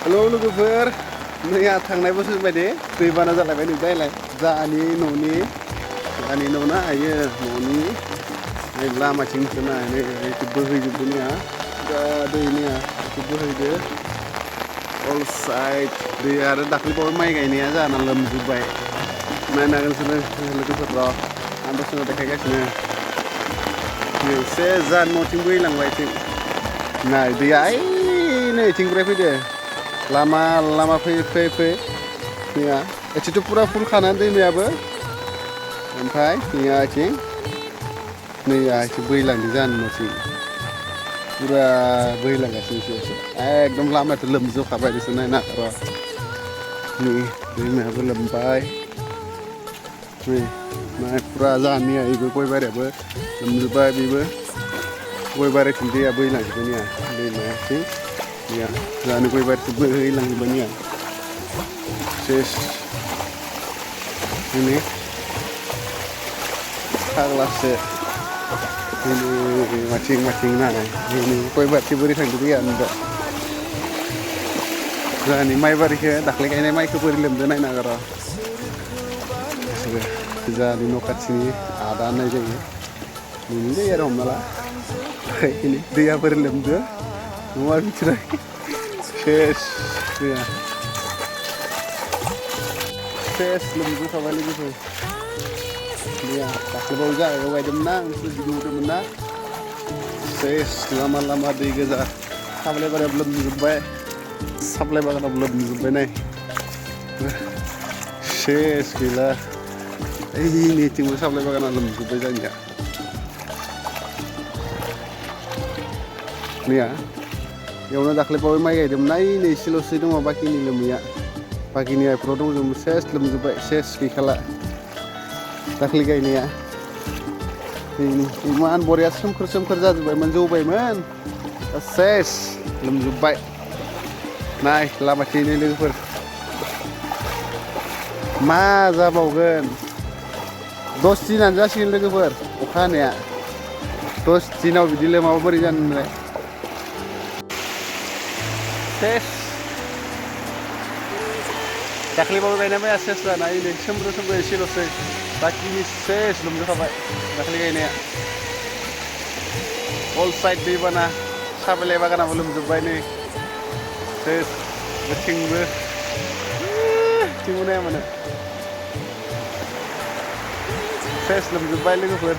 hello लोगोफोर नैया थांनाय बोसोर बायदि दै बाना जालायबाय नुबायलाय जाहानि न'नि न'ना आयो न'नि लामाथिं नायनानै बोहैजोबदों नैया दा दैनिया बोहैदो अल साइड दै आरो दाख्लैबावै माइ गायनाया जाना लोमजोब्बाय नायनो हागोन नोंसोरो लोगोफोर र' आं दसेनो देखायगासिनो एसे जाहानि न'थिं बोहैलांबाय थिं नाय दैया ओइ नै इथिंनिफ्राय फैदो लामा फै नैया एसेथ' पुरा फुल खानानै दैमायाबो ओमफ्राय नैया इथिं नैया एसे बोहैलांदों जाहानि न'थिं पुरा बोहैलांगासिनो एसे एकदम लामायाथ' लोमजोबखाबाय नोंसोर नायनो हागोन र' नै दैमायाबो लोमबाय नै नाय पुरा जाहानिया बेबो गय बारियाबो लोमजोब्बाय बेबो गय बारिथिं दैया बोहैलांजोब्बाय नैया दैमायाथिं नैया जाहानि गय बारिथिं बोहैलांजोब्बाय नैया सेस ini फाग्लासो ini macing नाय ini गय बारि बोरै थांदो दैया नुदो जाहानि माइ बारिखौ दाख्लै गायनाय माइखौ बोरै लोमदो नायनो हागोन र' जाहानि न' खाथिनि आदा होननाय जायो न'नि जायो आरो हमना ला ini दैया बोरै लोमदो न'आ मिथिबाय सेस दैया सेस लोमजोबखाबाय लोगोफोर दैया दाख्लैबावै जायगायाव गायदोंमोन ना नुदोंमोन ना सेस लामा दै गोजा साप्लाय बारियाबो लोमजोब्बाय साप्लाय बागानाबो लोमजोब्बाय नाय सेस गैला ओइ नैथिंबो साप्लाय बागाना लोमजोब्बाय जोंनिया नैया बेयावनो दाख्लैबावै माइ गायदोंमोन ना नै एसेल'सो दङ बाखिनि लोमैया बाखिनि आइफोराव दंजोबो सेस लोमजोब्बाय सेस गैखाला दाख्लै गायनाया इमान बरिया सोमखोर जाजोब्बायमोन जौबायमोन सेस लोमजोब्बाय नाय लामाथिंनो लोगोफोर मा जाबावगोन 10 दिनानो जासिगोन लोगोफोर अखा हानाया 10 दिनाव बिदि लोमाबा बोरै जानो मोनलाय सेस दाख्लैबावै गायनाय माइया सेस जाना नै सोमब्रो एसेल'सै बाखिनि सेस लोमजोबखाबाय दाख्लै गायनाया अल साइड दै बाना साप्लाय बागानाबो लोमजोब्बाय नै सेस थिंबो नाया मानो सेस लोमजोब्बाय लोगोफोर